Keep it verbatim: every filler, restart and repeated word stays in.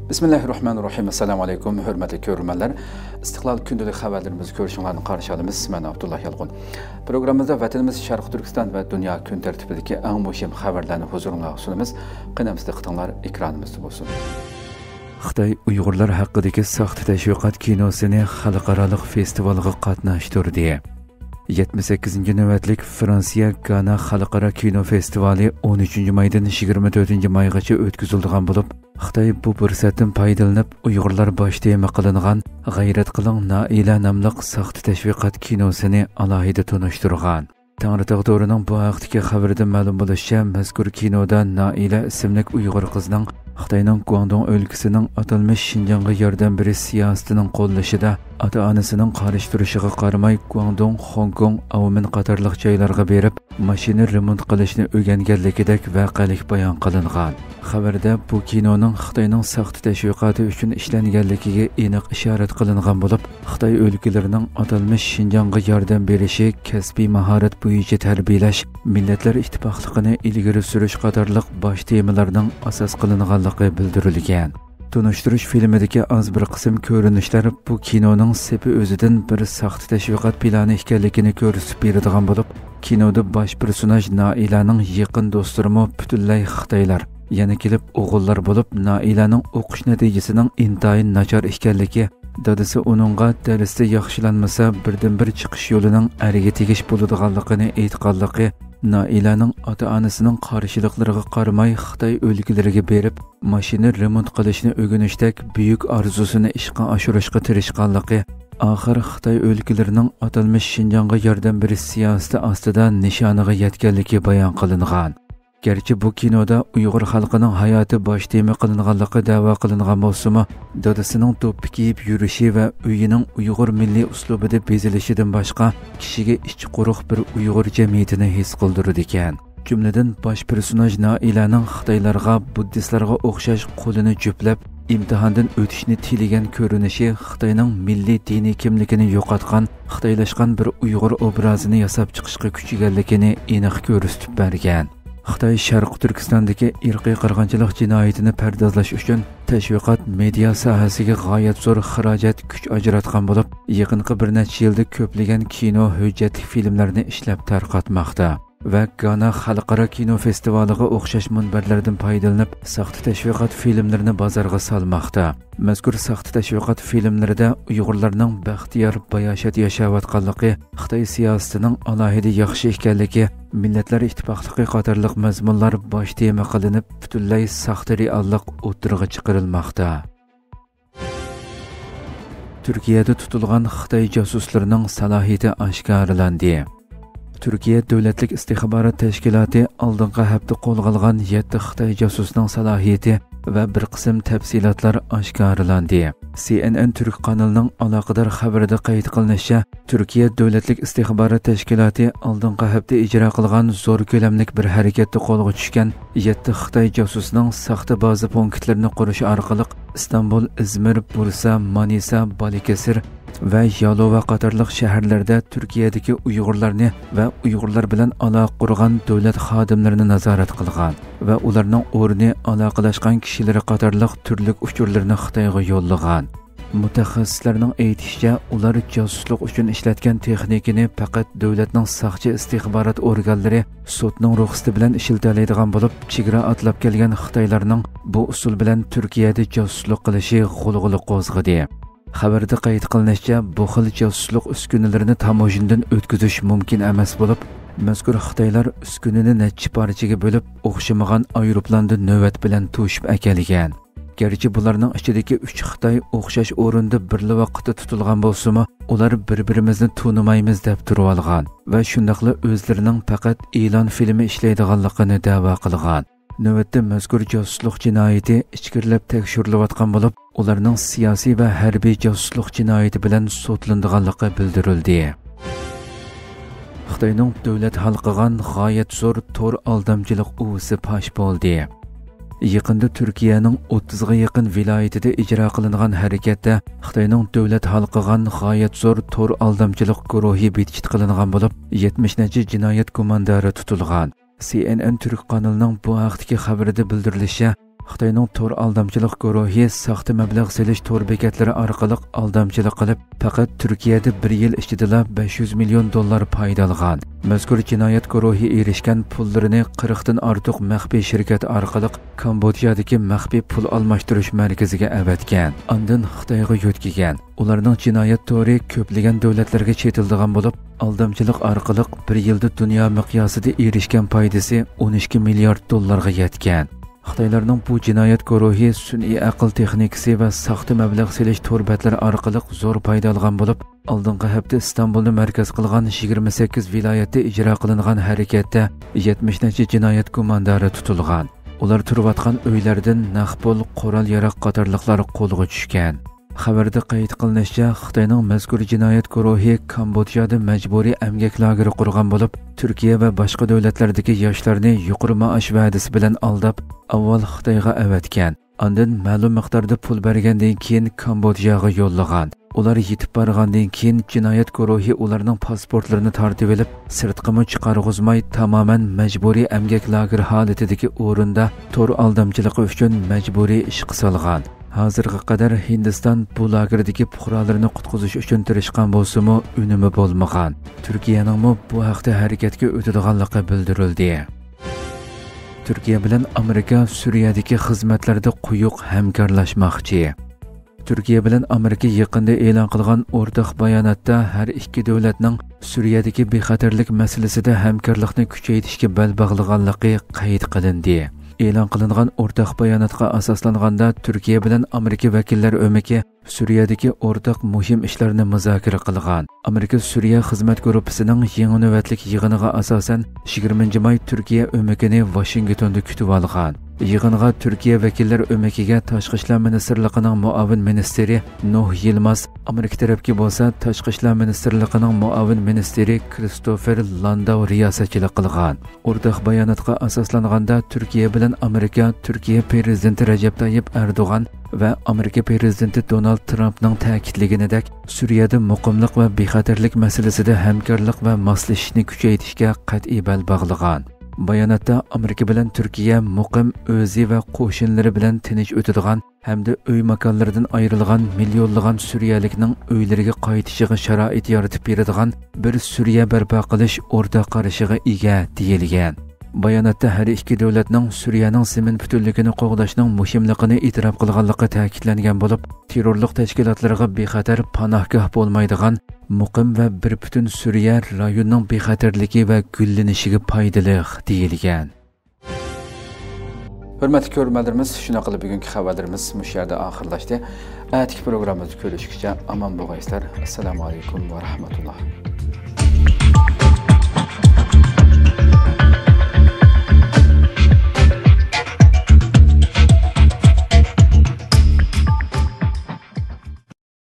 بىسمىللاھىررەھمانىررەھىم. ئەسسالامۇ ئەلەيكۇم، ھۆرمەتلىك كۆرۈرمەنلەر. ئىستىقلال كۈندىلىك خەۋەرلىرىمىزگە كۆرۈشۈڭلارنى قارشى ئالىمىز. مەن ئابدۇللا يالقۇن. پروگراممىمىزدا ۋەتىنىمىز شەرقىي تۈركىستان ۋە دۇنيا كۈن تەرتىپىدىكى ئەڭ مۇھىم خەۋەرلەرنى ھۇزۇرۇڭلارغا سۇنىمىز. قېنى ئەمىسە دىققىتىڭلار ئېكرانىمىزدا بولسۇن. خىتاي ئۇيغۇرلار ھەققىدىكى ساختا تەشۋىقات كىنوسىنى خەلقئارالىق فېستىۋالغا قاتناشتۇردى. يەتمىش سەككىزىنچى نۆۋەتلىك فرانسىيە گانا خەلقئارا كىنو فېستىۋالى ئون ئۈچىنچى مايدىن يىگىرمە تۆتىنچى مايغىچە ئۆتكۈزۈلىدىغان بولۇپ، خىتاي بۇ پۇرسەتتىن پايدىلىنىپ، ئۇيغۇرلار باش تېما قىلىنغان غەيرەت قىلىڭ نائىلە ناملىق ساختا تەشۋىقات كىنوسىنى ئالاھىدە تونۇشتۇرغان. تەڭرىتاغ تورىنىڭ بۇ ھەقتىكى خەۋىرىدىن مەلۇم بولۇشىچە، مەزكۇر كىنودا نائىلە ئىسىملىك ئۇيغۇر قىزنىڭ خىتاينىڭ گۇاڭدۇڭ ئۆلكىسىنىڭ ئاتالمىش شىنجاڭغا ياردەم بېرىش سىياسىتىنىڭ قوللىشىدا ئاتا-ئانىسىنىڭ قارشى تۇرۇشىغا قارىماي، گۇاڭدۇڭ، خوڭكوڭ، ئاۋمېن قاتارلىق جايلارغا بېرىپ، ماشىنا رېمونت قىلىشنى ئۆگەنگەنلىكىدەك ۋەقەلىك بايان قىلىنغان. خەۋەردە بۇ كىنونىڭ خىتاينىڭ ساختا تەشۋىقاتى ئۈچۈن ئىشلەنگەنلىكىگە ئېنىق ئىشارەت قىلىنغان بولۇپ، خىتاي ئۆلكىلىرىنىڭ ئاتالمىش شىنجاڭغا ياردەم بېرىشى كەسپىي ماھارەت بويىچە تەربىيەلەش، مىللەتلەر ئىتتىپاقلىقىنى ئىلگىرى سۈرۈش قاتارلىق باش تېمىلارنىڭ ئاساس قىلىنغانلىقى بىلدۈرۈلگەن. تونۇشتۇرۇش فىلىمىدىكى ئاز بىر قىسىم كۆرۈنۈشلەر بۇ كىنونىڭ سېپى ئۆزىدىن بىر ساختا تەشۋىقات پىلانى ئىكەنلىكىنى كۆرسىتىپ بېرىدىغان بولۇپ، كىنودا باش پېرسوناژ نائىلەنىڭ يېقىن دوستلىرىمۇ پۈتۈنلەي خىتايلار، يەنە كېلىپ ئوغۇللار بولۇپ، نائىلەنىڭ ئوقۇش نەتىجىسىنىڭ ئىنتايىن ناچار ئىكەنلىكى، دادىسى ئۇنىڭغا دەرستە ياخشىلانمىسا، بىردىنبىر چىقىش يولىنىڭ ئەرگە تېگىش بولىدىغانلىقىنى ئېيتقانلىقى، نائىلەنىڭ ئاتا-ئانىسىنىڭ قارشىلىقلىرىغا قارىماي خىتاي ئۆلكىلىرىگە بېرىپ، ماشىنا رېمونت قىلىشنى ئۆگىنىشتەك بۈيۈك ئارزۇسىنى ئىشقا ئاشۇرۇشقا تىرىشقانلىقى، ئاخىر خىتاي ئۆلكىلىرىنىڭ ئاتالمىش شىنجاڭغا ياردەم بېرىش سىياسىتى ئاستىدا نىشانىغا يەتكەنلىكى بايان قىلىنغان. گەرچە بۇ كىنودا ئۇيغۇر خەلقىنىڭ ھاياتى باش تېما قىلىنغانلىقى دەۋا قىلىنغان بولسىمۇ، دادىسىنىڭ دوپپا كىيىپ يۈرۈشى ۋە ئۆيىنىڭ ئۇيغۇر مىللىي ئۇسلۇبىدا بېزىلىشىدىن باشقا، كىشىگە ئىچى قۇرۇق بىر ئۇيغۇر جەمئىيىتىنى ھېس قىلدۇرىدىكەن. جۈملىدىن باش پېرسوناژ نائىلەنىڭ خىتايلارغا، بۇددىستلارغا ئوخشاش قولىنى جۈپلەپ، ئىمتىھاندىن ئۆتۈشنى تىلىگەن كۆرۈنۈشى خىتاينىڭ مىللىي دىنىي كىملىكىنى يوقاتقان، خىتايلاشقان بىر ئۇيغۇر ئوبرازىنى ياساپ چىقىشقا كۈچىگەنلىكىنى ئېنىق كۆرسىتىپ بەرگەن. خىتاي شەرقىي تۈركىستاندىكى ئىرقىي قىرغىنچىلىق جىنايىتىنى پەردازلاش ئۈچۈن تەشۋىقات، مېدىيا ساھەسىگە غايەت زور خىراجەت، كۈچ ئاجراتقان بولۇپ، يېقىنقى بىر نەچچە يىلدا كۆپلىگەن كىنو، ھۆججەتلىك فىلىملەرنى ئىشلەپ تارقاتماقتا ۋە گانا خەلقئارا كىنو فېستىۋالىغا ئوخشاش مۇنبەرلەردىن پايدىلىنىپ، ساختا تەشۋىقات فىلىملىرىنى بازارغا سالماقتا. مەزكۇر ساختا تەشۋىقات فىلىملىرىدە ئۇيغۇرلارنىڭ بەختىيار، باياشات ياشاۋاتقانلىقى، خىتاي سىياسىتىنىڭ ئالاھىدە ياخشى ئىكەنلىكى، مىللەتلەر ئىتتىپاقلىقى قاتارلىق مەزمۇنلار باش تېما قىلىنىپ، پۈتۈنلەي ساختا رېئاللىق ئوتتۇرىغا چىقىرىلماقتا. تۈركىيەدە تۇتۇلغان خىتاي جاسۇسلىرىنىڭ سالاھىيىتى ئاشكارىلاندى. تۈركىيە دۆلەتلىك ئىستىخبارات تەشكىلاتى ئالدىنقى ھەپتە قولغا ئالغان يەتتە خىتاي جاسۇسىنىڭ سالاھىيىتى ۋە بىر قىسىم تەپسىلاتلار ئاشكارىلاندى. سى ئېن ئېن تۈرك قانىلىنىڭ ئالاقىدار خەۋىرىدە قەيت قىلىنىشىچە، تۈركىيە دۆلەتلىك ئىستىخبارات تەشكىلاتى ئالدىنقى ھەپتە ئىجرا قىلغان زور كۆلەملىك بىر ھەرىكەتتە قولغا چۈشكەن يەتتە خىتاي جاسۇسىنىڭ ساختا بازا پونكىتلىرىنى قۇرۇش ئارقىلىق ئىستانبۇل، ئىزمىر، بۇرسا، مانىسا، بالىكەسىر ۋە يالوۋا قاتارلىق شەھەرلەردە تۈركىيەدىكى ئۇيغۇرلارنى ۋە ئۇيغۇرلار بىلەن ئالاقە قۇرغان دۆلەت خادىملىرىنى نازارەت قىلغان ۋە ئۇلارنىڭ ئورنى، ئالاقىلەشكەن كىشىلىرى قاتارلىق تۈرلۈك ئۇچۇرلىرىنى خىتايغا يوللىغان. مۇتەخەسسىسلەرنىڭ ئېيتىشىچە، ئۇلار جاسۇسلۇق ئۈچۈن ئىشلەتكەن تېخنىكىنى پەقەت دۆلەتنىڭ ساقچى ئىستىخبارات ئورگانلىرى سوتنىڭ رۇخسىتى بىلەن ئىشلىتەلەيدىغان بولۇپ، چېگرا ئاتلاپ كەلگەن خىتايلارنىڭ بۇ ئۇسۇل بىلەن تۈركىيەدە جاسۇسلۇق قىلىشى غۇلغۇلا قوزغىدى. خەۋەردە قەيت قىلىنىشىچە، بۇ خىل جاسۇسلۇق ئۈسكۈنىلىرىنى تاموژنىدىن ئۆتكۈزۈش مۇمكىن ئەمەس بولۇپ، مەزكۇر خىتايلار ئۈسكۈنىنى نەچچە پارچىگە بۆلۈپ، ئوخشىمىغان ئايروپىلاندا نۆۋەت بىلەن توشۇپ ئەكەلگەن. گەرچە بۇلارنىڭ ئىچىدىكى ئۈچ خىتاي ئوخشاش ئورۇندا بىرلا ۋاقىتتا تۇتۇلغان بولسىمۇ، ئۇلار بىر-بىرىمىزنى تونۇمايمىز دەپ تۇرۇۋالغان ۋە شۇنداقلا ئۆزلىرىنىڭ پەقەت ئېلان فىلىمى ئىشلەيدىغانلىقىنى دەۋا قىلغان. نۆۋەتتە مەزكۇر جاسۇسلۇق جىنايىتى ئىچكىرىلەپ تەكشۈرۈلۈۋاتقان بولۇپ، ئۇلارنىڭ سىياسىي ۋە ھەربىي جاسۇسلۇق جىنايىتى بىلەن سوتلىنىدىغانلىقى بىلدۈرۈلدى. خىتاينىڭ دۆلەت ھالقىغان غايەت زور تور ئالدامچىلىق ئۇۋىسى پاش بولدى. يېقىندا تۈركىيەنىڭ ئوتتۇزغا يېقىن ۋىلايىتىدە ئىجرا قىلىنغان ھەرىكەتتە خىتاينىڭ دۆلەت ھالقىغان غايەت زور تور ئالدامچىلىق گۇرۇھى بىتچىت قىلىنغان بولۇپ، يەتمىش نەچچە جىنايەت گۇماندارى تۇتۇلغان. سى ئېن ئېن تۈرك قانىلىنىڭ بۇ ھەقتىكى خەۋىرىدە بىلدۈرۈلۈشىچە، خىتاينىڭ تور ئالدامچىلىق گۇرۇھى ساختا مەبلەغ سېلىش تور بېكەتلىرى ئارقىلىق ئالدامچىلىق قىلىپ، پەقەت تۈركىيەدە بىر يىل ئىچىدىلا بەش يۈز مىليون دوللار پايدا ئالغان. مەزكۇر جىنايەت گۇرۇھى ئېرىشكەن پۇللىرىنى قىرىقتىن ئارتۇق مەخپىي شىركەت ئارقىلىق كامبودژادىكى مەخپىي پۇل ئالماشتۇرۇش مەركىزىگە ئەۋەتكەن، ئاندىن خىتايغا يۆتكىگەن. ئۇلارنىڭ جىنايەت تورى كۆپلىگەن دۆلەتلەرگە چېتىلىدىغان بولۇپ، ئالدامچىلىق ئارقىلىق بىر يىلدا دۇنيا مىقياسىدا ئېرىشكەن پايدىسى ئون ئىككى مىليارد دوللارغا يەتكەن. خىتايلارنىڭ بۇ جىنايەت گۇرۇھى سۈنئىي ئەقىل تېخنىكىسى ۋە ساختا مەبلەغ سېلىش تور بەتلىرى ئارقىلىق زور پايدا ئالغان بولۇپ، ئالدىنقى ھەپتە ئىستانبۇلنى مەركەز قىلغان يىگىرمە سەككىز ۋىلايەتتە ئىجرا قىلىنغان ھەرىكەتتە يەتمىش نەچچە جىنايەت گۇماندارى تۇتۇلغان. ئۇلار تۇرۇۋاتقان ئۆيلەردىن نەق پۇل، قورال-ياراغ قاتارلىقلار قولغا چۈشكەن. خەۋەردە قەيت قىلىنىشىچە، خىتاينىڭ مەزكۇر جىنايەت گۇرۇھى كامبودژادا مەجبۇرىي ئەمگەك لاگېرى قۇرغان بولۇپ، تۈركىيە ۋە باشقا دۆلەتلەردىكى ياشلارنى يۇقىرى مائاش ۋەدىسى بىلەن ئالداپ، ئاۋۋال خىتايغا ئەۋەتكەن، ئاندىن مەلۇم مىقداردا پۇل بەرگەندىن كېيىن كامبودژاغا يوللىغان. ئۇلار يېتىپ بارغاندىن كېيىن، جىنايەت گۇرۇھى ئۇلارنىڭ پاسپورتلىرىنى تارتىۋېلىپ، سىرتقىمۇ چىقارغۇزماي، تامامەن مەجبۇرىي ئەمگەك لاگېرى ھالىتىدىكى ئورۇندا تور ئالدامچىلىقى ئۈچۈن مەجبۇرىي ئىشقا سالغان. ھازىرغا قەدەر ھىندىستان بۇ لاگېردىكى پۇقرالىرىنى قۇتقۇزۇش ئۈچۈن تىرىشقان بولسىمۇ، ئۈنۈمى بولمىغان. تۈركىيەنىڭمۇ بۇ ھەقتە ھەرىكەتكە ئۆتىدىغانلىقى بىلدۈرۈلدى. تۈركىيە بىلەن ئامېرىكا سۈرىيەدىكى خىزمەتلەردە قويۇق ھەمكارلاشماقچى. تۈركىيە بىلەن ئامېرىكا يېقىندا ئېلان قىلغان ئورتاق باياناتتا ھەر ئىككى دۆلەتنىڭ سۈرىيەدىكى بىخەتەرلىك مەسىلىسىدە ھەمكارلىقنى كۈچەيتىشكە بەل باغلىغانلىقى قەيت قىلىندى. ئېلان قىلىنغان ئورتاق باياناتقا ئاساسلانغاندا، تۈركىيە بىلەن ئامېرىكا ۋەكىللەر ئۆمىكى سۈرىيەدىكى ئورتاق مۇھىم ئىشلارنى مۇزاكىرە قىلغان. ئامېرىكا سۈرىيە خىزمەت گۇرۇپپىسىنىڭ يېڭى نۆۋەتلىك يىغىنىغا ئاساسەن، يىگىرمىنچى ماي تۈركىيە ئۆمىكىنى ۋاشىنگتوندا كۈتۈۋالغان. يىغىنغا تۈركىيە ۋەكىللەر ئۆمىكىگە تاشقى ئىشلار مىنىستىرلىقىنىڭ مۇئاۋىن مىنىستىرى نۇھ يىلماز، ئامېرىكا تەرەپكە بولسا تاشقى ئىشلار مىنىستىرلىقىنىڭ مۇئاۋىن مىنىستىرى كرىستوفېر لانداۋ رىياسەتچىلىك قىلغان. ئورتاق باياناتقا ئاساسلانغاندا، تۈركىيە بىلەن ئامېرىكا تۈركىيە پىرېزىدېنتى رەجەپ تايىپ ئەردوغان ۋە ئامېرىكا پىرېزىدېنتى دونالد ترامپنىڭ تەكىتلىگىنىدەك، سۈرىيەدە مۇقىملىق ۋە بىخەتەرلىك مەسىلىسىدە ھەمكارلىق ۋە ماسلىشىشنى كۈچەيتىشكە قەتئىي بەل باغلىغان. باياناتتا ئامېرىكا بىلەن تۈركىيە مۇقىم ئۆزى ۋە قوشنىلىرى بىلەن تىنچ ئۆتىدىغان ھەمدە ئۆي ماكانلىرىدىن ئايرىلغان مىليونلىغان سۈرىيەلىكنىڭ ئۆيلىرىگە قايتىشىغا شارائىت يارىتىپ بېرىدىغان بىر سۈرىيە بەرپا قىلىش ئورتاق قارىشىغا ئىگە، دېيىلگەن. باياناتتا ھەر ئىككى دۆلەتنىڭ سۈرىيەنىڭ زېمىن پۈتۈنلۈكىنى قوغداشنىڭ مۇھىملىقىنى ئېتىراپ قىلغانلىقى تەكىتلەنگەن بولۇپ، تېررورلۇق تەشكىلاتلىرىغا بىخەتەر، پاناھگاھ بولمايدىغان مۇقىم ۋە بىر پۈتۈن سۈرىيە رايوننىڭ بىخەتەرلىكى ۋە گۈللىنىشىگە پايدىلىق، دېيىلگەن. ھۆرمەتلىك كۆرۈرمەنلىرىمىز، شۇنداق قىلىپ بۈگۈنكى خەۋەرلىرىمىز مۇشۇ يەردە ئاخىرلاشتى. ئەتىكى پروگراممىمىزدا كۆرۈشكىچە ئامان بولغايسىلەر. ئەسسالامۇ ئەلەيكۇم ۋە رەھمەتۇللا.